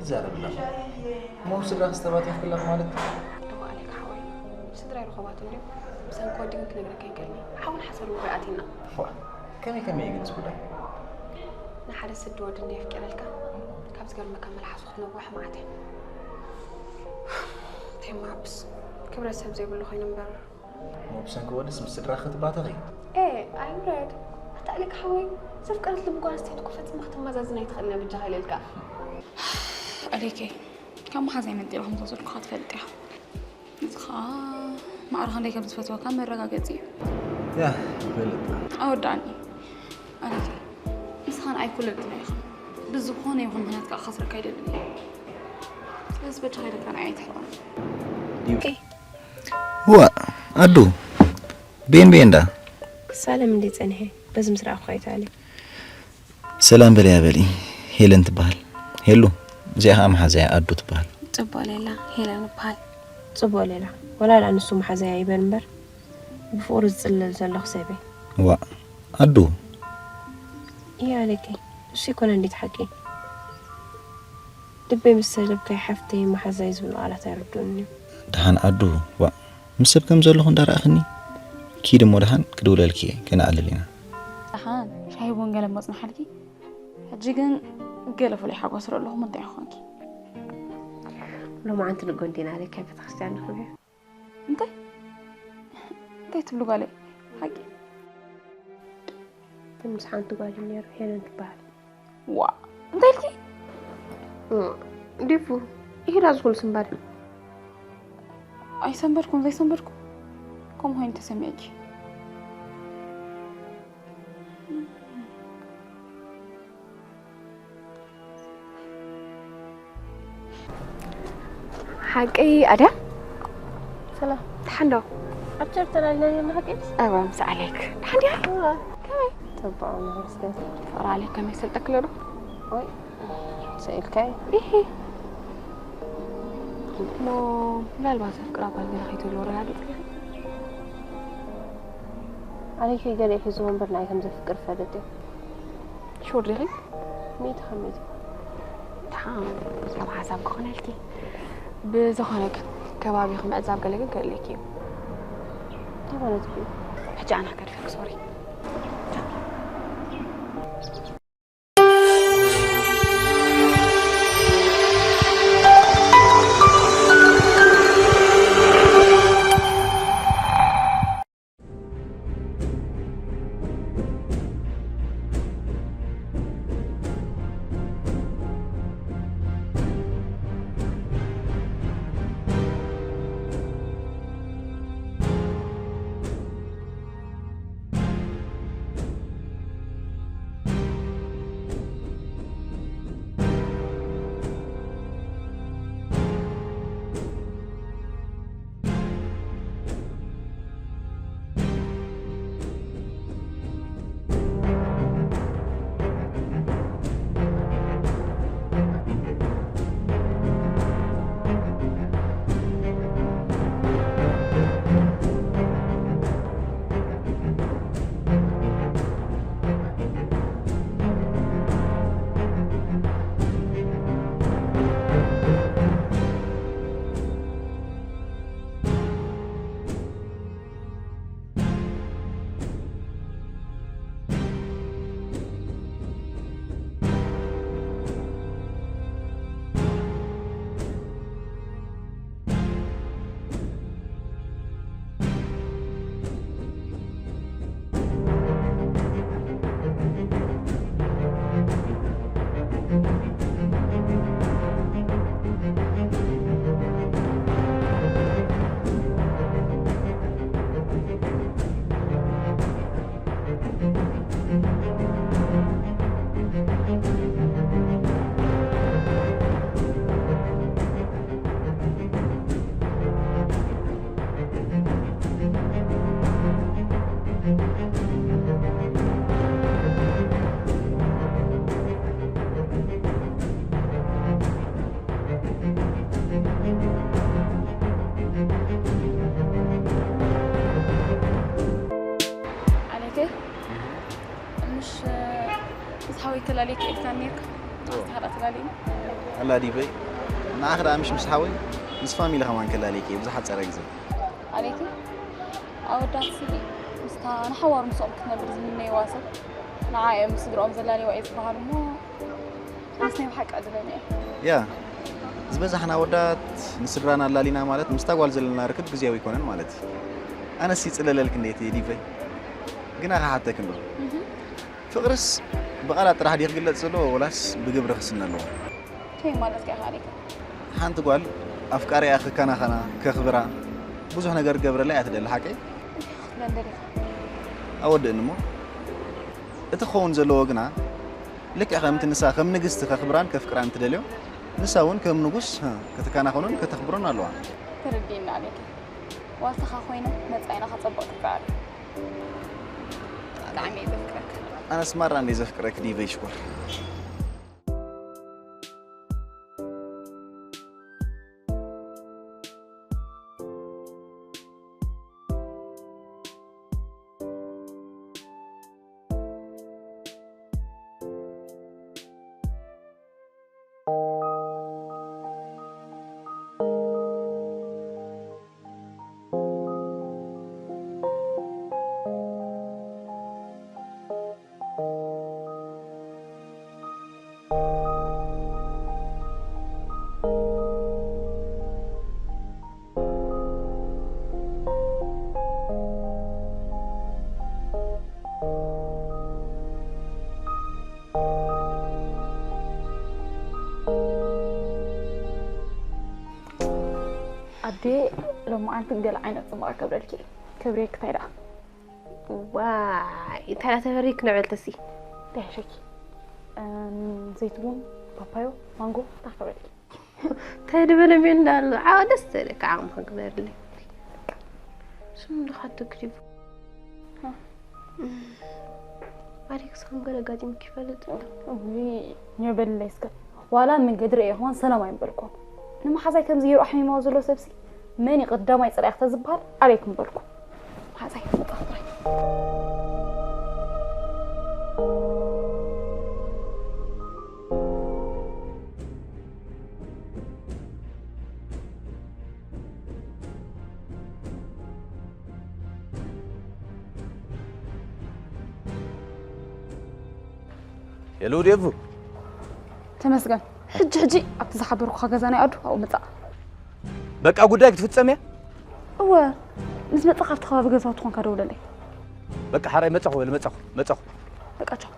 ዛረብላ እሞ ስድራ ክስተባት ይኽለኽ ማለት ደሞ ኣሌክ ሓወይ፣ ስድራይ ርኸባት እንድዮም። ብሰንኪ ወዲ ግን ክነግረካ ይከልኒ። ሓውን ሓሰር ውራይ ኣቲና። ዋ፣ ከመይ ከመይ እዩ ግን እዚ ጉዳይ? ንሓደ ስዲ ወዲ እንደ የፍቂረልካ ካብ ዝገርመካ መልሓሱ ክትነግሮ ሕማዓት እየ። ተይማብስ ክብረት ሰብ ዘይብሉ ኮይኑ እምበር እሞ ብሰንኪ ወድስ ምስ ስድራ ክትባተኺ? ኤ ኣይውረድ። ኣታ ኣሌክ ሓወይ፣ ዘፍቀረት ልቢ ጓል ኣስተይቲ እኮ ፈጺማ ክትመዛዝን ኣይትኽእልን እያ ብጃኻ ኢለልካ። ኣሌከይ ካብ መሓዛይ መንጢለ ከም ዝወሰድኩኻ ትፈልጥ ኢኻ። እዚ ኸዓ ማዕረ ክንደይ ከም ዝፈትወካ መረጋገጺ እዩ። ያ ይፈልጥ። ኣወዳእኒ ኣሌከይ፣ ንስኻ ንዓይ ኩሉ ልብና ኢኻ። ብዝኾነ ይኹን ምኽንያት ከዓ ክኸስረካ ኣይደልን እየ። ስለዚ በጃኻ ኢለካ ንዓይ ኣይትሕርቐኒ። ዋ ኣዱ ቤን ቤን ዳ ክሳለም እንዴ ጸንሐ በዚ ምስ ረኣኹ ኣይተኣለ ሰላም በለያ በሊ። ሄለን ትበሃል። ሄሉ፣ እዚኣ ኸዓ መሓዛያ ኣዱ ትበሃል። ጽቡቕ ሌላ፣ ሄለን እበሃል። ጽቡቕ ሌላ፣ ወላ ደኣ ንሱ መሓዛያ ይበል እምበር ብፍቕሩ ዝጽለል ዘለኹ ሰብ እየ። ዋ ኣዱ እየ ኣለከይ፣ እሱ ይኮነ እንዴት ሓቂ ልበይ ምስ ሰለብካይ ሓፍተይ መሓዛይ ዝብሉ ቃላት ኣይርድኡን እዮም። ደሓን ኣዱ፣ ዋ ምስ ሰብ ከም ዘለኹ እንዳረኣኽኒ ኪድ እሞ ደሓን ክድውለልኪ እየ፣ ከነዕልል ኢና። ደሓን ሻሂ ቡን ገለ መጽናሓልኪ። ሕጂ ግን ገለ ፍሉይ ሓጎስ ርእ ኣለኹ። እንታይ ይኾንኪ? ሎማዓንቲ ንጎንዴና ኣለከይ ቤተክርስትያን ንኽብዮ እንታይ እንታይ ትብሉ ጓለይ? ሓቂ ግን ምስ ሓንቲ ጓል እዩ ነይሩ፣ ሄለን ትበሃል። ዋ እንታይ ኢልኪ? ዲፉ ይሄዳ ዝኹሉ ስምባል ኣይሰንበድኩም ዘይሰንበድኩም ከምኡ ኮይኑ ተሰሚዕኪ። ሓቂ ኣድያ ሰላም ደሓን ዶ? ኣብ ቸር ተላልና ነርና ሓቂ እዋ ምስ ኣሌክ ደሓን ድያ? ከመይ ተባዕ መስገን ፍቕሪ ኣሌክ ከመይ ሰልጠክለ ዶ? ወይ ሰኢልካይ ኢሂ እሞ ምናልባት ኣፍቅራ ጓል ገለ ከይትህልዎ ረጋጊጽ ዲኺ? ኣሌክ ገለ ሒዝዎ እምበር ንዓይ ከም ዘፍቅር ፈልጥ እዩ ሹር ዲኺ? ሚእቲ ካብ ሚእቲ ደሓን ሰብ ሓሳብ ክኾነልኪ ብዝኾነ ግን ከባቢ ክምዕዛብ ገለ ግን ክእለኪ እዩ እንታይ ማለት እዩ ሕጂ ኣና ከድፈክ ሶሪ ኣሌክ ምሽ ምስ ሓወይ ተላልየ ክኢልካ ነርካ ኣስታራ ተላልዩ ኣላ ዲበይ፣ ንዓኺ ደኣ ምሽ ምስ ሓወይ ምስ ፋሚሊ ከማን ከላልየኪ እየ ብዝሓጸረ ግዜ። ኣሌኪ ኣወዳት ሲ ምስታ ንሓዋሩ ምስኦም ክትነብር ዝምነይዋ ሰብ ንዓ እዮም ስድርኦም ዘላልይዋ እየ ዝበሃል እሞ ኣነስ ናይ ብሓቂ ዕድለኛ እየ። ያ ዝበዛሕና ኣወዳት ንስድራና ኣላሊና ማለት ምስታ ጓል ዘለና ርክብ ግዜያዊ ኣይኮነን ማለት እዩ። ኣነስ ይጽለለልክ እንዴት እየ ዲበይ፣ ግና ክሓተክ እንዶ ፍቕርስ ብቓላት ጥራሕ ድዩ ክግለጽ ዘለዎ ወላስ ብግብሪ ክስነ ኣለዎ? ከመይ ማለት ከ ካሊካ? ሓንቲ ጓል ኣፍቃሪኣ ክከናኸና፣ ከኽብራ፣ ብዙሕ ነገር ክገብረላ እያ ትደሊ ሓቀይ? ክትብለን ደሊኻ? ኣወድእኒ እሞ እቲ ክኸውን ዘለዎ ግና ልክዕ ከምቲ ንሳ ከም ንግስቲ ከኽብራን ከፍቅራን ትደልዮ ንሳ እውን ከም ንጉስ ህ፣ ክትከናኸኖን ከተኽብሮን ኣለዋ። ተረዲእና ኣሌኪ ዋልታኻ ኮይነ መጻኢና ከጸብቕ ክከኣል እዩ። ብጣዕሚ እየ ዘፍቅረካ። ኣነስ ማራ እንደ ዘፍቅረክ ዲበይ ሽኮር። ኣዴ ሎማዓንቲ ገለ ዓይነት ፅማቕ ክገብረልኪ ክብሬ ክታይ ደኣ ዋይ እንታይ ደኣ ተበሪክ ንዕበል ተሲ እንታይ ሕሸኪ ዘይትቡን ፓፓዮ ማንጎ እንታይ ክገብረልኪ እንታይ ድበለ ሜን እንዳሉ ዓው ደስ ትብለካ ዓቕሚ ክግበርለይ ስም ንኻትግሪቡ ኣሪክስ ከም ገለ ኣጋጢሙኪ ይፈልጥ ዶ? እውይ ኘው በልለይ እስከ ዋላ መንገዲ ርእየ ከማን ሰላም ኣይምበልኩዎን ንመሓዛይ ከምዚ ገይሩ ኣሕሚምዎ ዘሎ ሰብሲ መን እዩ ቀዳማይ ጸላኢኺ ተዝበሃል ኣበይ ክምበልኩ መሓዛይ መጻኹ ጥራይ የሉ ዴቭ ተመስገን ሕጂ ሕጂ ኣብቲ ዝሓበርኩኻ ገዛ ናይ ኣዱ ኣብኡ ምጻእ በቃ ጉዳይ ክትፍጸም እያ እወ ምስ መጻኻ ኣብቲ ከባቢ ገዛውቲ ኮንካ ደውለለይ በቃ ሓራይ መጻኹ በል መጻኹ መጻኹ በቃ ቻው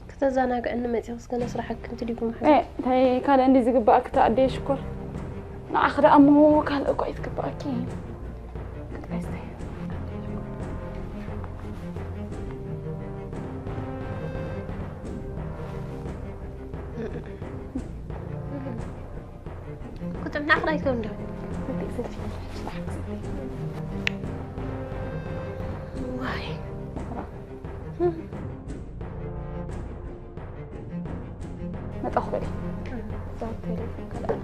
ከተዘናግዐኒ መፂኹስ ገለ ስራሓክን ትድግሙ ሓ እንታይ ካልእ እንዲ ዝግባኣኪ ተኣደየ ሽኮር ንዓኺ ደኣ እሞ ካልእ እኳ እዩ ዝግባኣኪ كنت بناخذ هاي كم ده واي መጣኹ በሊ ዛብ ቴሌፎን ካልኣ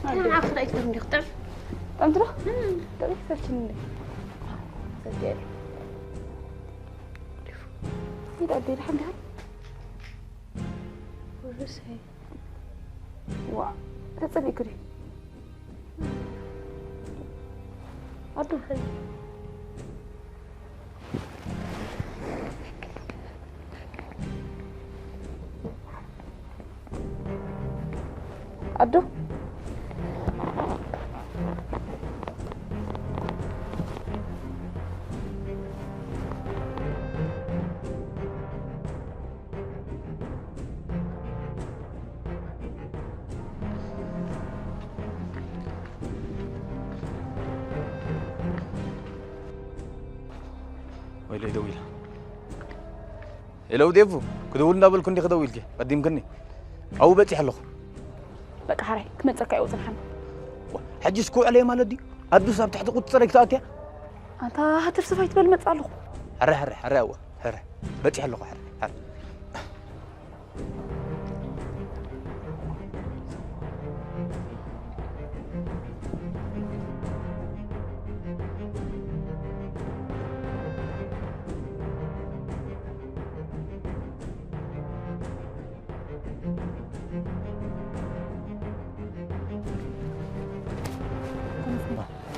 عفريت تم يقطع تم تروح تم يكسر شنو سجل يدعو بي الحمد لله ورسي وا تتصلي كري أبو حلو ኣዱ። ወይለይ ደዊላ። ሄሎ ዴቭ፣ ክደውል እንዳበልኩ እንዲኺ ደዊልኪ ቀዲምክኒ። ኣብኡ በጺሐ ኣለኹ። በቃ ሓራይ ክመጸካ እየ፣ ጽንሓና። ዋ፣ ሕጂስ ክውዕል እየ ማለት ድዩ? ኣዱስ ኣብ ትሕቲ ቁጽጸረይ ክትኣትያ? ኣንታ ሃተፍስፍ ኣይትበል፣ መጽእ ኣለኹ። ሕረ፣ ሕረ፣ ሕረ፣ ኣወ፣ ሕረ። በጺሐ ኣለኹ፣ ሕረ፣ ሕረ።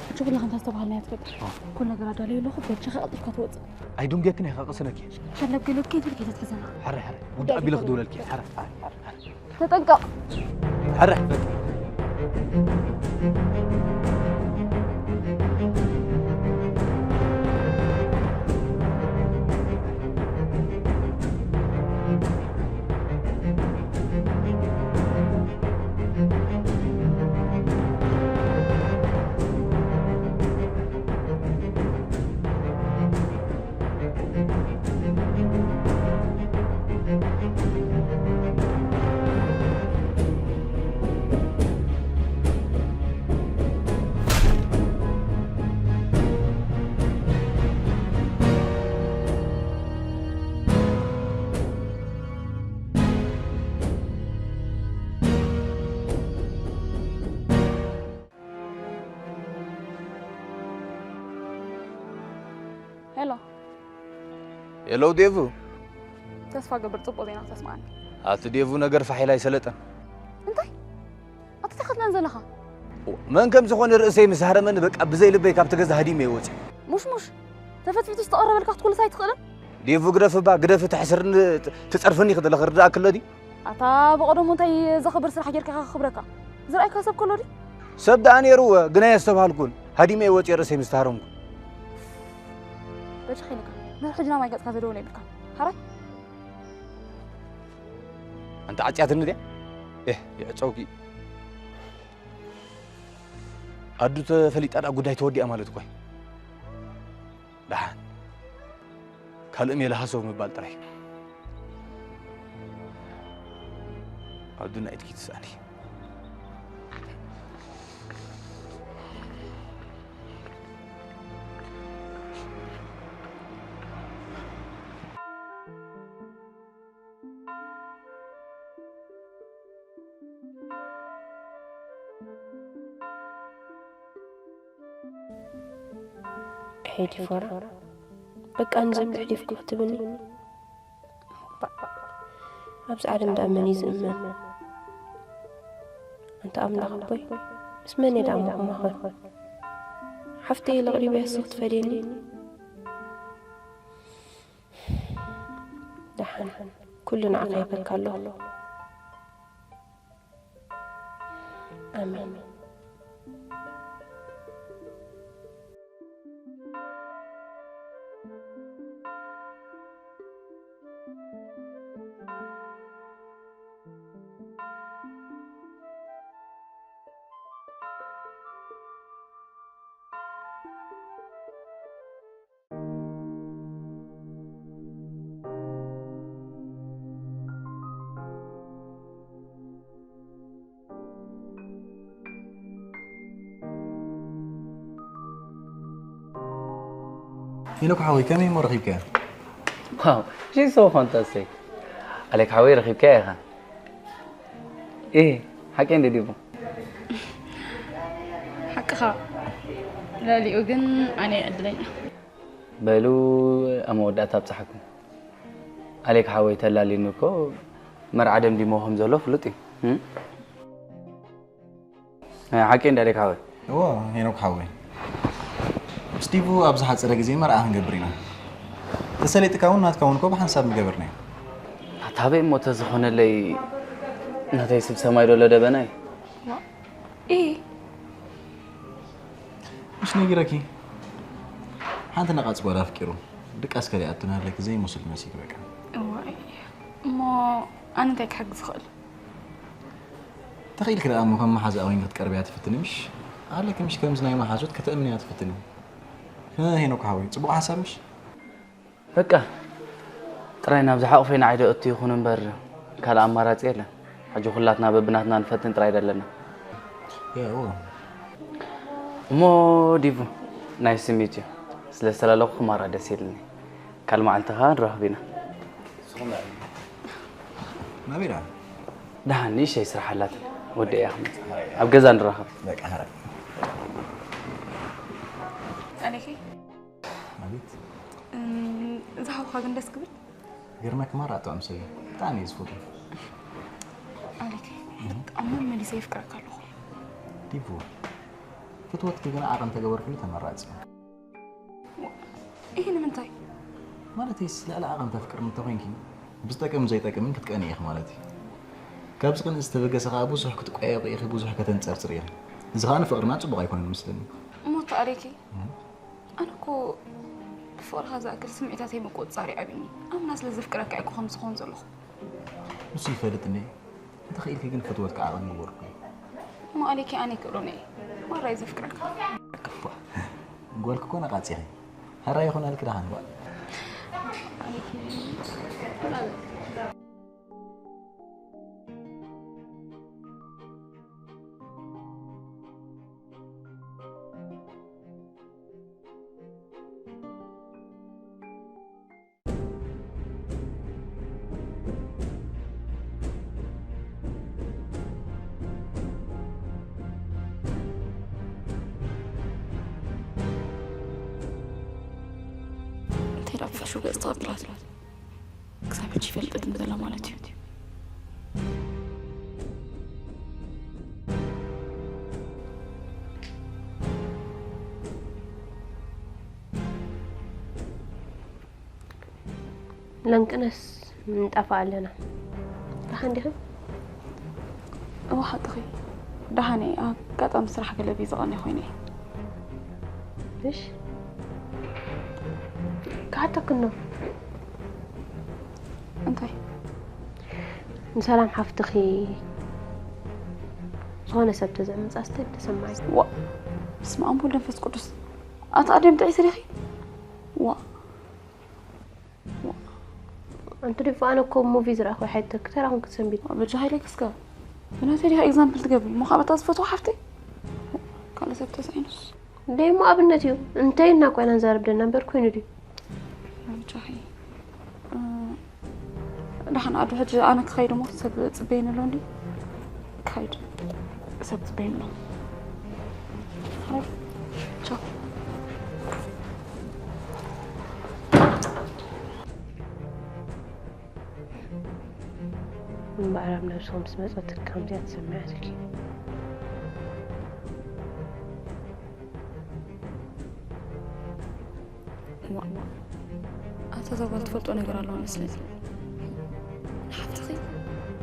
ሕጂ ኩላ ከምታ ዝተባሃልናያ ትገብር። ኩሉ ነገር ኣዳለዩ ኣለኹ፣ በጃኻ ቀልጢፍካ ትወጽእ። ኣይድንጉየክን እየ፣ ከቕስነኪ እየ። ሸለብ ገለብ ከይትብል ከይተትሕዘና። ሕረ፣ ሕረ፣ ውድእ ኣቢለ ክድውለልኪ እየ። ሕረ፣ ሕረ፣ ሕረ፣ ሕረ። ተጠንቀቕ። ሕረ፣ በቃ። ሄሎ። ሄሎ ዴቭ። ተስፋ ገብር፣ ጽቡቕ ዜና ክተስምዓኒ። ኣቲ ዴቭ፣ ነገር ፋሕ ኢላ ኣይሰለጠን። እንታይ? ኣቲ ተኸትለን ዘለኻ? መን ከም ዝኾነ ርእሰይ ምስ ሃረመኒ፣ በቃ ብዘይ ልበይ ካብቲ ገዛ ሃዲመ እየ ወፂእ። ሙሽ ሙሽ፣ ተፈትፊቱ ዝተቐረበልካ ክትኩልስ ኣይትኽእልን? ዴቭ፣ ግደፍ እባ፣ ግደፍ፣ ተሕስርኒ፣ ትጸርፍኒ ክደለ ክርዳእክ ኣሎ ድዩ? ኣታ ብቐደሙ እንታይ ዘኽብር ስራሕ ጌርካ ኢኻ ክኽብረካ? ዝረኣይካ ሰብ ከሎ ድዩ? ሰብ ደኣ ነይርዎ፣ ግና ኣየስተብሃልኩን። ሃዲመ እየ ወፂአ ርእሰይ ምስ ተሃረምኩ። በጃኻ ኢለካ፣ ንሕጂ ናብ ማይ ገጽካ ዘደውል የብልካን። ሓራይ? ኣንታ ዓጽያትኒ ድያ? ኤህ፣ ይዕጸውኪ። ኣዱ ተፈሊጣ ደኣ ጉዳይ ተወዲኣ ማለት እኮ እዩ። ደሓን ካልእ ሜላ ሃሰው ምባል ጥራይ። ኣዱ ናይ ኢድኪ ትስኣኒ። ኣይ ዲፎራ፣ በቃ ንዘም ሕሊፍኩም ክትብኒ። ባእ፣ ኣብዚ ዓለም ደኣ መን እዩ ዝእመን? ኣንታ ኣምላኽ ኣቦይ፣ ምስ መን እየ ደኣ ምኹማኸር? ሓፍተይ ኢለ ኣቕሪበያ፣ እሱ ክትፈድየኒ? ደሓን፣ ኩሉ ንዓኻ ይበካ ኣሎ። ኣሜን። ሄኖክ ሓወይ፣ ከመይ እሞ ረኺብካያ? Wow, she's so fantastic. ኣሌክ ሓወይ፣ ረኺብካያ ኢኻ። እ፣ ሓቀይ እንደ ዲቡ? ሓቅኻ። ልዕሊኡ ግን ኣነ እየ ዕድለኛ። በሉ፣ ኣብ መወዳእታ ኣብጽሓኩም። ኣሌክ ሓወይ ተላልዩኒ እኮ መርዓ ደምዲሞ ከም ዘሎ ፍሉጥ እዩ። እም? ሓቂ እንዳ ኣሌክ ሓወይ። እዎ፣ ሄኖክ ሓወይ። ስቲቭ፣ ኣብ ዝሓጸረ ግዜ መርዓ ክንገብር ኢና። ተሰሊጥካ እውን ናትካ እውን እኮ ብሓንሳብ ምገበርናዮ። ኣታ ኣበይ እሞ ተዝኾነለይ፣ ናተይ ስብ ሰማይ ዶ ለደበናይ? ዋ፣ ኢ፣ ምሽ ነጊረኪ። ሓንቲ ነቓጽ ጓል ኣፍቂሩ ድቃስ ከሊኣቱ ናለኪ ዘይመስል መሲሉ በቃ። እዋይ፣ እሞ ኣነ እንታይ ክሕግዝ እኽእል? ተኽኢልኪ ደኣ እሞ ከም መሓዛኣ ኮይንኪ ክትቀርብያ ትፍትኒ ምሽ? ኣለኪ ምሽ ከምዚ ናይ መሓዙት ከተእምንያ ትፍትኒ። ሄኖክ ሓወይ፣ ጽቡቕ ሓሳብ ምሽ? በቃ ጥራይ ናብዚ ሓቑፈይ ንዓይ ዶ እቱ ይኹን እምበር ካልእ ኣማራጺ የለን። ሕጂ ኩላትና በብናትና ንፈትን ጥራይ ደለና። እሞ ዲቡ ናይ ስሚት እዩ። ስለ ዝተላለኹ ክማራ ደስ ይልኒ። ካልእ መዓልቲ ኸኣ ንራኸብ ኢና። ናበይ ደኣ? ደሓን ንእሽተይ ስራሕ ኣላትኒ። ወዲኤ እየ ክመጽእ። ኣብ ገዛ ንራኸብ። በቃ፣ ሕራይ። ኣሌኪ፣ ኣቤት። እም፣ እዛ ሓውኻ ግን ደስ ክብል። ገርመክ ማራ ጥዑም ሰብ እዩ። ብጣዕሚ እየ ዝፈትዎ። ኣሌኪ፣ ብጣዕሚ መመሊሰ የፍቅረካ ኣለኹ። ዲቡ፣ ፍትወትኪ ግን ዓቐን ተገበርክሉ ተመራጺ እዩ። ይሄ ንምንታይ? ማለትስ ልዕሊ ዓቐን ተፍቅርኒ እንተኾይንኪ፣ ብዝጠቅምን ዘይጠቅምን ክትቀንኢ ኢኺ ማለት እዩ። ካብዚ ቅንኢ ዝተበገሰ ከኣ ብዙሕ ክትቋየቑ ኢኺ፣ ብዙሕ ከተንጸርጽሪ ኢኺ። እዚ ከኣ ንፍቕርና ጽቡቕ ኣይኮነን መስለኒ። እሞ ተኣሪኪ? እም። ኣነ እኮ ብፍቕርኻ ዝኣክል ስምዒታተይ ምቁጽጻር ይኣብኒ። ኣምና ስለ ዘፍቅረካ እኮ ከምዚ ክኾን ዘለኹ። ንሱ ይፈልጥ እንዴ? እንተኽኢልኪ ግን ፍትወትካ ዓቐን ግበርኩ። እሞ ኣሌኪ ኣነ ይክእሎን እየ። ማራ እየ ዘፍቅረካ። ጓልኪ እኮ ነቓጺ ኢኺ። ሕራይ ይኹነልኪ ደሓን ጓል። እንታይ ኢላ ብፍሹው ገጽ ተቐቢላትኒ? ክሳብ ሕጂ ይፈልጠትኒ ዘላ ማለት እዩ። ለንቅነስ ንጠፋእ ኣለና። ደሓን ዲኺ? እወ ሓቅኺ። ደሓን እየ። ኣጋጣሚ ስራሕ ገለ ቢዚ ቀንየ ኮይነ እየ። እሽ። ክሓተክኖ። እንታይ? ንሰላም ሓፍትኺ ዝኾነ ሰብ ተዘምጻ ስታይ ተሰማዒ። ዋ፣ በስመ ኣብ ወወልድ ወመንፈስ ቅዱስ። ኣታ ኣደም ጥዒ ስሪኺ? ዋ። ኣንቲ ዲፉ ኣነ እኮ ሙቪ ዝረኣኹ ሓይተክ ተራኹም ክትሰንቢት። በጃ ሃይለይ ክስከ። ብናተይ ዲኻ ኤግዛምፕል ትገብሪ? እሞ ካብ እታ ዝፈትዋ ሓፍተይ? ካልእ ሰብ ተሳኢኑስ? ደይ እሞ ኣብነት እዩ። እንተይ እና ኮይና ንዛረብ ደና እምበር ኮይኑ ድዩ? በጃኺ። እ፣ ደሓን ኣዱ ሕጂ ኣነ ክኸይድ እሞ ሰብ ጽበየኒ ኣሎ እንዲ። ክኸይድ። ሰብ ጽበየኒ ኣሎ። ሃይ። ቻው። እምበኣር ኣብ ነብስኹም ምስ መጸትክ ከምዚኣ ትስምዕ ኣትልኪ። እዋ፣ ኣታ እዛ ጓል ትፈልጦ ነገር ኣለዋ መስለኒ። ንሓፍትኺ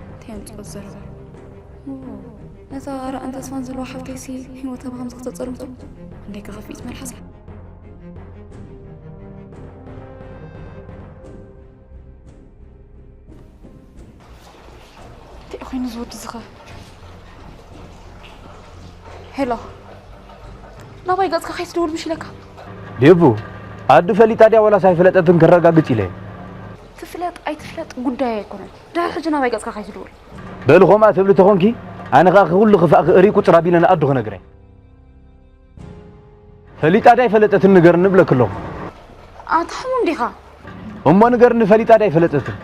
እንታይ ኣምጽኦ ዘረባ? ዎ፣ ነዛ ራእን ተስፋን ዘለዋ ሓፍተይሲ ህይወታ ብኸምዚ ከተጸልምቶ? እንዴ ከኸፊት መልሓሳ። እንታይ ኮይኑ ዝወዲ ዝኸ? ሄሎ፣ ናባይ ገጽካ ከይትድውል ምሽ ኢለካ? ዴቡ፣ ኣዱ ፈሊጣ ድያ ወላስ ኣይፈለጠትን ክረጋግጽ ኢለ። ትፍለጥ ኣይትፍለጥ ጉዳይ ኣይኮነን። ድሕሪ ሕጂ ናባይ ገጽካ ከይትድውል። በሉ፣ ከምኣ ትብሊ ተኾንኪ፣ ኣነ ኸኣ ኩሉ ክፋእኪ እርይ ቁጽር ኣቢለ ንኣዱ ክነግረ። ፈሊጣ ድያ ኣይፈለጠትን ንገርኒ እብለኪ ኣለኹ። ኣታ ሕሙም ዲኻ? እሞ ንገርኒ፣ ፈሊጣ ድያ ኣይፈለጠትን?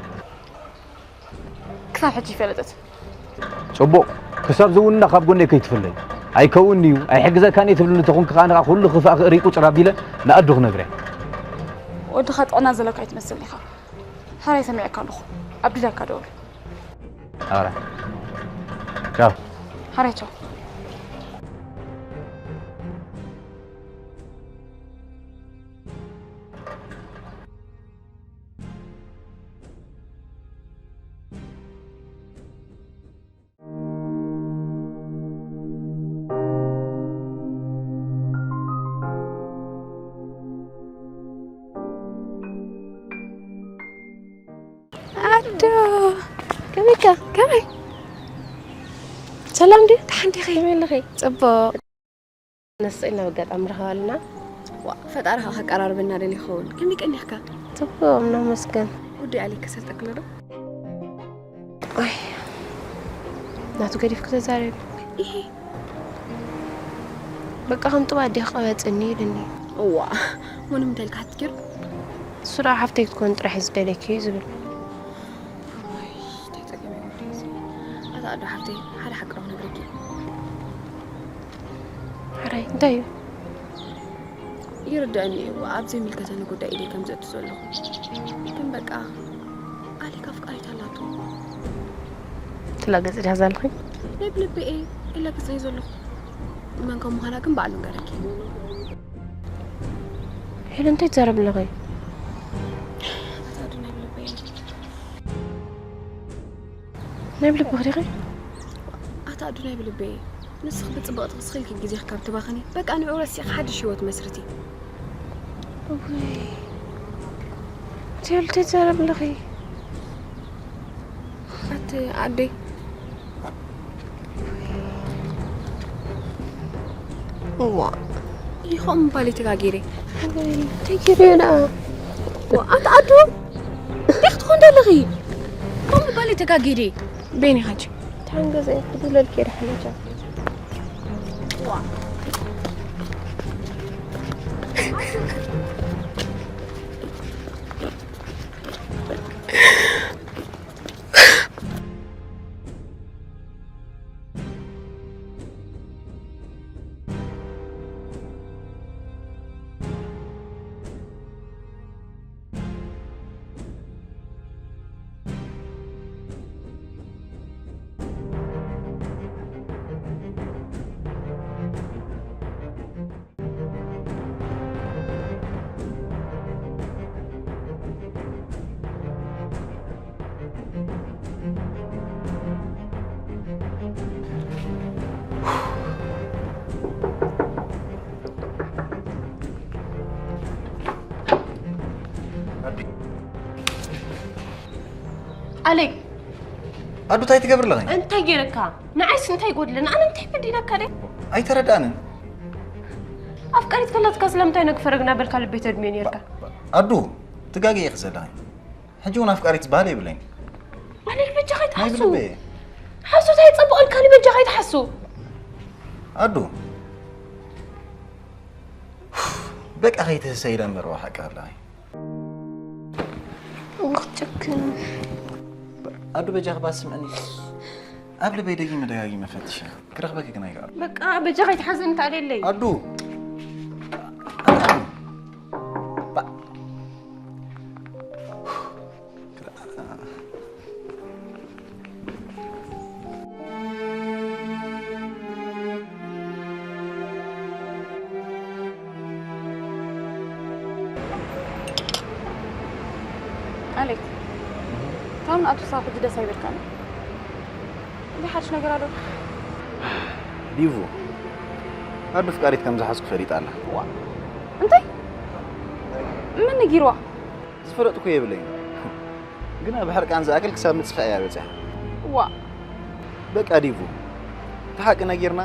ክሳብ ሕጂ ኣይፈለጠትን። ጽቡቕ፣ ክሳብ ዝውንና ካብ ጎነይ ከይትፍለይ። ኣይከውንን'ዩ፣ ኣይሕግዘካን'የ ትብልኒ ተኾንኪ ከኣ ንዓ ኩሉ ክፋእኪ እርይ ቁጽር ኣቢለ ንኣዱ ክነግረ። ወድኻ ጥዕና ዘለካ ኣይትመስልን ኢኻ። ሕራይ ሰሚዐካ ኣለኹ። ኣብ ድላይካ ደውል። ኣረ። ቻው። ሕራይ ቻው። ከመይ? ሰላም ድዩ? ደሓን ዲኺ? ከመይ ኣለኺ? ጽቡቕ። ነስኢና ኣብ ኣጋጣሚ ረኸባልና። ዋ፣ ፈጣሪ ከኣ ከቀራርበና ደልዩ ይኸውን። ከመይ ቀኒኽካ? ጽቡቕ፣ እናመስገን። ወዲ ኣሌክ ከሰልጠክሎ ዶ? ኣይ፣ ናቱ ገዲፍኩ ተዛረቢ። ኢሂ። በቃ ከም ጥባ ኣዴኺ ቀበጽኒ ኢሉኒ። እዋ፣ ሞ ንምንታይ ኢልካ ሓቲት ገይሩ? እሱ ደኣ ሓፍተይ ክትኮን ጥራሕ እዩ ዝደልየኪ እዩ ዝብል። እዋይ፣ እንታይ ጸገም እዩ ወደይ እዚ? ኣታ ኣዶ ሓፍተይ፣ ሓደ ሓቂ ዶ ክነግረኪ? ሕራይ፣ እንታይ እዩ? ይርድኣኒ እዩ፣ ኣብ ዘይምልከተኒ ጉዳይ ኢደ ከም ዘእቱ ዘለኹ። ግን በቃ፣ ኣሌክ ኣፍቃሪት ኣላቶ። ትላገጽ ድያ ዛልኩኝ? ናይ ብልበይ እየ፣ እላገጽ እየ ዘለኹ። መን ከም ምዃና ግን ባዕሉ ንገረኪ። ሄለን፣ እንታይ ትዛረቢ ኣለኺ? ኣታ ኣዱ ናይ ብልበይ እየ። ናይ ብልብኺ ዲኺ? ኣታ ኣዱ ናይ ብልበይ እየ። ንስኺ ብጽብቕቲ ክስኺ ኢልኪ ግዜኺ ካብ ትባኽኒ፣ በቃ ንዕኡ ረሲዕኪ ሓድሽ ህይወት መስርቲ። እውይ፣ ቴል፣ እንታይ ትዛረቢ ኣለኺ? ኣቲ ኣደይ። እዋ፣ ይኸም ምባል ተጋጊረ። እንታይ ገይረ ደኣ? ዋ፣ ኣቲ ኣዱ፣ እንታይ ክትኾን ደለኺ? ከም ምባል ተጋጊረ። ቤኒ ሓጂ። ታን ገዛ ክዱለል ከይደ ሓለቻ። ዋ። ኣሌክ፣ ኣዱ፣ እንታይ ትገብር ኣለኺ? እንታይ ገይረካ? ንዓይስ እንታይ ጎድለኒ? ኣነ እንታይ በዲለካ ደይ? ኣይተረዳእንን። ኣፍቃሪት ከላትካ ስለምንታይ ነግፈረግና በልካ ልበይ ተድምዮ ነይርካ? ኣዱ፣ ትጋገ ኢኺ ዘለኺ። ሕጂ እውን ኣፍቃሪት ዝበሃል የብለይን። ኣነ በጃኻ ናይ ኣይትሓሱ። ብልበይ። ሓሱ እንታይ ይጸብቐልካ? ንበጃኻ ኣይትሓሱ። ኣዱ፣ በቃ ከይትህሰ ኢለ እምበር ሓቂ ኣለኺ። እወ ክትጨክን። ኣዱ በጃኺ ባስምዕኒ። ኣብ ልበይ ደጊመ ደጋጊመ ፈትሸ። ክረኽበኪ ግን ኣይከኣልኩ። በቃ በጃኻ ኣይትሓዘኒ ተኣልየለይ። ኣዱ። ኣዱ። ባ- ኣሌክ፣ ካብ ንኣቱ ሳብ ሕጂ ደስ ኣይበልካን? እንታይ ሓድሽ ነገር ኣሎ? ዲቡ፣ ኣዱ ኣፍቃሪት ከም ዝሓዝኩ ፈሊጣ ኣላ። ዋ፣ እንታይ? መን ነጊርዋ? ዝፈለጥኩ የብለይን። ግና ብሕርቃን ዝኣክል ክሳብ ምጽፋእ እያ በጺሓ። ዋ። በቃ ዲቡ፣ እቲ ሓቂ ነጊርና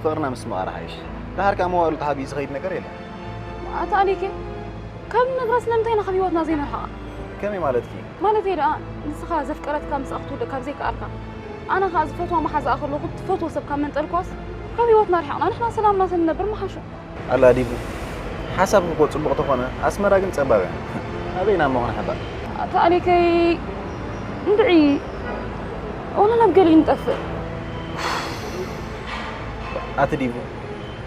ፍቕርና ምስምቓር ሓይሽ። ደሓር ከኣ መዋእሉ ተሓቢኡ ዝኸይድ ነገር የለን። ኣታ ኣሌኬ፣ ካብ ነግራ ስለምንታይ ኢና ካብ ህይወትና ዘይንርሕቓ? ከመይ ማለትኪ? ማለተይ ደኣ፣ ንስኻ ዘፍቀረትካ ምስኣ ክትውድእ ካብ ዘይከኣልካ፣ ኣነ ኸኣ ዝፈትዋ መሓዛኣ ከለኹ ትፈትዎ ሰብ ካብ መንጠልኳስ፣ ካብ ህይወትና ርሒቕና ንሕና ሰላምና ተንነብር ምሓሹ። ኣላ ዲቡ፣ ሓሳብኪ እኮ ጽቡቕ ተኾነ፣ ኣስመራ ግን ጸባብ እያ። ኣበይ ኢና እሞ ክንሕባእ? ኣታ ኣሌከይ፣ እንድዒ፣ ዋላ ናብ ገሊል ንጠፍእ። ኣቲ ዲቡ፣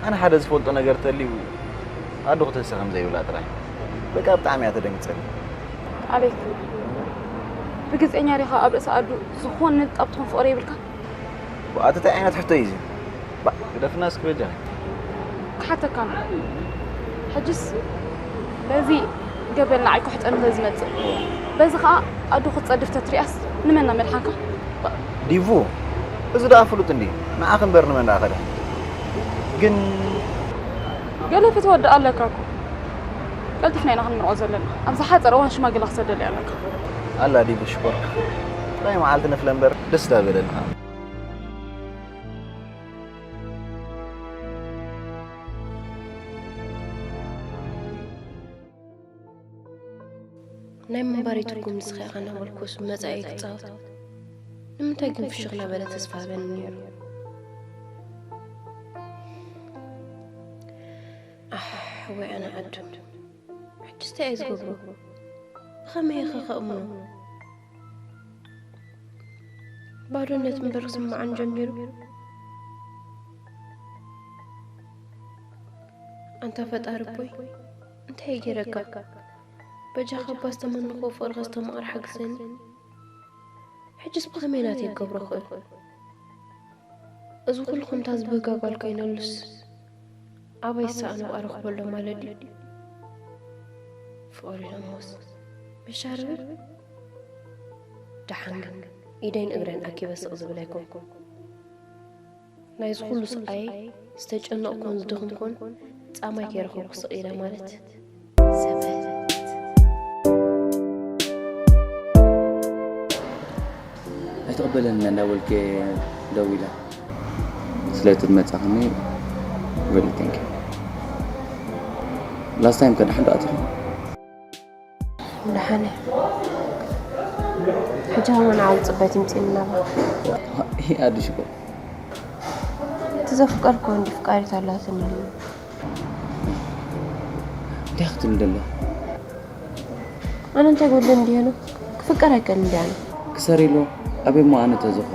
ኣነ ሓደ ዝፈልጦ ነገር ተልዩ፣ ኣዱ ክትህሰ ከም ዘይብላ ጥራይ። በቃ ብጣዕሚ እያ ተደንግጸኒ። ኣሌክ፣ ርግጸኛ ዲኻ ኣብ ርእሲ ኣዱ ዝኾነ ንጣብ ትኹን ፍቕሪ የብልካ? ኣቲ እንታይ ዓይነት ሕቶ እዩ እዚ? ባ፣ ግደፍና እስኪ በጃ። ክሓተካ ነው። ሕጅስ በዚ ገበል ንዓይ ክሕጠኒ እንተ ዝመጽእ፣ በዚ ኸኣ ኣዱ ክትጸድፍ ተትሪኣስ ንመን መድሓንካ? ዲቡ፣ እዚ ደኣ ፍሉጥ እንዲ፣ ንዓኺ እምበር ንመን ደኣ ከድሕን? ግን ገለ ፍትወዲ ኣለካ እኮ። ቀልጥፍና ኢና ክንምርዖ ዘለና። ኣብ ዝሓጸረ እዋን ሽማግለ ክሰደሉ ኣለካ። ኣላ ዲቡ ሽኮር። ጥራይ መዓልቲ ንፍለ እምበር ደስ ዳበለና። ናይ ምንባር ይትርጉም ንስኺ ኢኻ እናበልኩስ ብመጻኢ ክጻወት ንምንታይ ግን ፍሽኽ እናበለ ተስፋ ሃበኒ ነይሩ። ኣሕ ወይ ኣነ ዓዱ፣ ሕጅስ እንታይ እየ ዝገብሮ? ብኸመይ ኢኸ ከእምኖ? ባዶነት እምበር ክስምዓን ጀሚሩ። ኣንታ ፈጣሪ እቦይ፣ እንታይ ገይረካ? በጃኻ እባ ዝተመነኽዎ ፍቕሪ ከስተማቕር ሓግዘኒ። ሕጅስ ብኸመይ ናተይ ክገብሮ ክእል? እዚ ኩሉ ከምታ ዝበጋ ጓል ኮይነሉስ ኣበይ ዝሰኣኖ ኣረኽቦ ኣሎ ማለት ድዩ? ፍቕሪ ኢሎሞስ መሻርቢ። ደሓን ግን ኢደይን እግረን ኣኪበ ስቕ ዝብል ኣይኮንኩን። ናይዚ ኩሉ ስቓይ ዝተጨነቕኩን ዝደኽምኩን ጻማይ ከይረኸብኩ ስቕ ኢለ ማለት ዘበት። ኣይትቕበለኒ እንዳበልክ ደዊላ ስለቲ ዝመጻኽኒ really thank you። Last time ከ ደሓን ዶ ኣቲኺ? ደሓነ ሕጂ ሃወን ዓብ ጽበት ይምጽእና። ይሄ ኣዲሽ እኮ እቲ ዘፍቀርኩ ወንዲ ፍቃሪት ኣላትኒ። እንታይ ክትብል ደለ? ኣነ እንታይ ጎድለ እንዲያነ ክፍቀር ኣይከል እንዲያነ ክሰር ኢሎ ኣበይ ሞ ኣነ ተዝኾ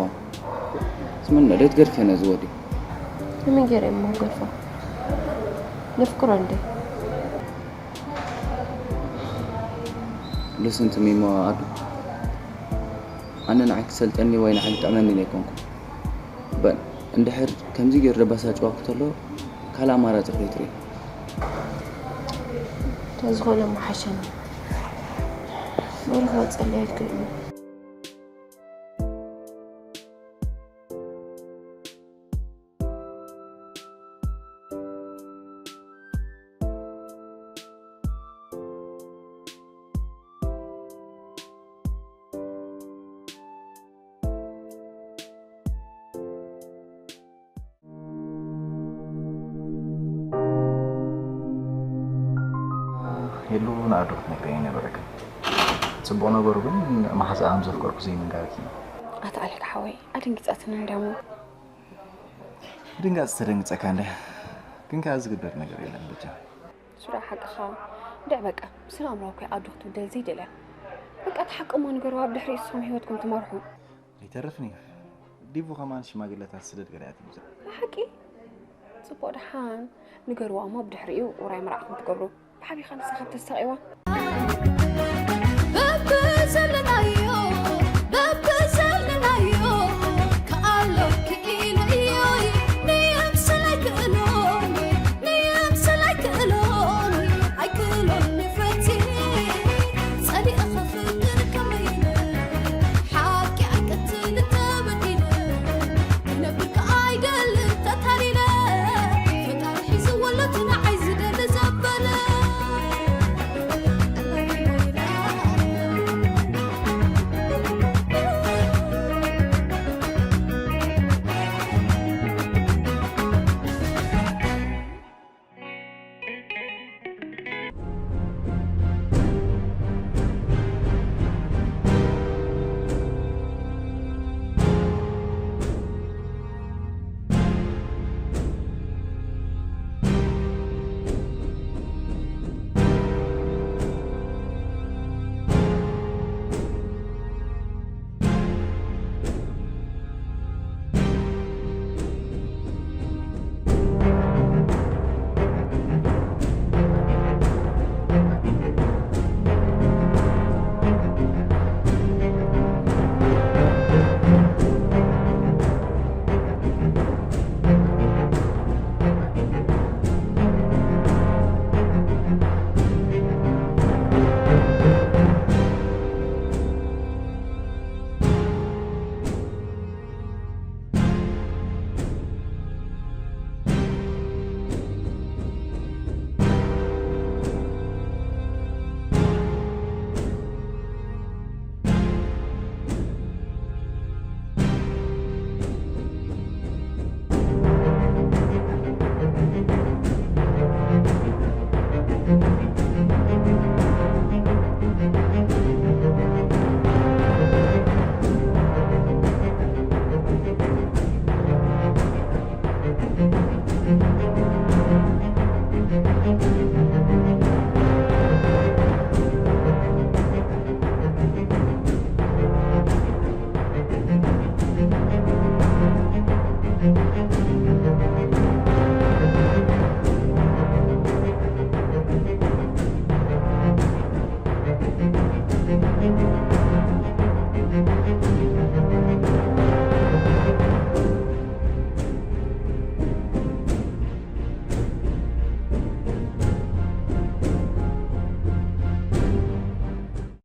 ስምን መደት ገድፈነ ዝወዲ ከመይ ገይረ እሞ ገድፎ ነፍቅሮ እንዴ? Listen to me ሞ ኣዱ ኣነ ንዓይ ክሰልጠኒ ወይ ንዓይ ክጥዕመኒ ዘይኮንኩ but እንድሕር ከምዚ ገይሩ ደባሳጭዋኩ ተሎ ካልእ ኣማራፂ ከይትርኢ ተዝኾነ መሓሸኒ መርህ መፀለያ ይትክእል እዩ። ሄሉ ንኣዶ ክትነግረኒ ነበረካ። ጽቡቕ ነገሩ ግን መሓዛኣ ከም ዘፍቀርኩ ዘይምንጋርኪ። ኣታ ኣሌክ ሓወይ ኣደንጊጻትኒ እንድያሞ። ምድንጋጽ ተደንግጸካ እንደ ግን ከኣ ዝግበር ነገር የለን በጃ። ሱራ ሓቅኻ ድዕ በቃ ስነ ኣእምራዊ ኮይ ኣዶ ክትብደል ዘይደልያ። በቃ እቲ ሓቂ እሞ ንገርዋ ብድሕሪ ንስኹም ህይወትኩም ትመርሑ። ኣይተርፍን እዩ። ዲቡ ከማን ሽማግለታት ስደድ ገለ እያ ትምዘ። ብሓቂ ጽቡቕ ደሓን ንገርዋ እሞ ብድሕሪኡ ውራይ መርዓኹም ትገብሩ። ብሓቢኻ ንሳ ካብ ተሳቒዋ።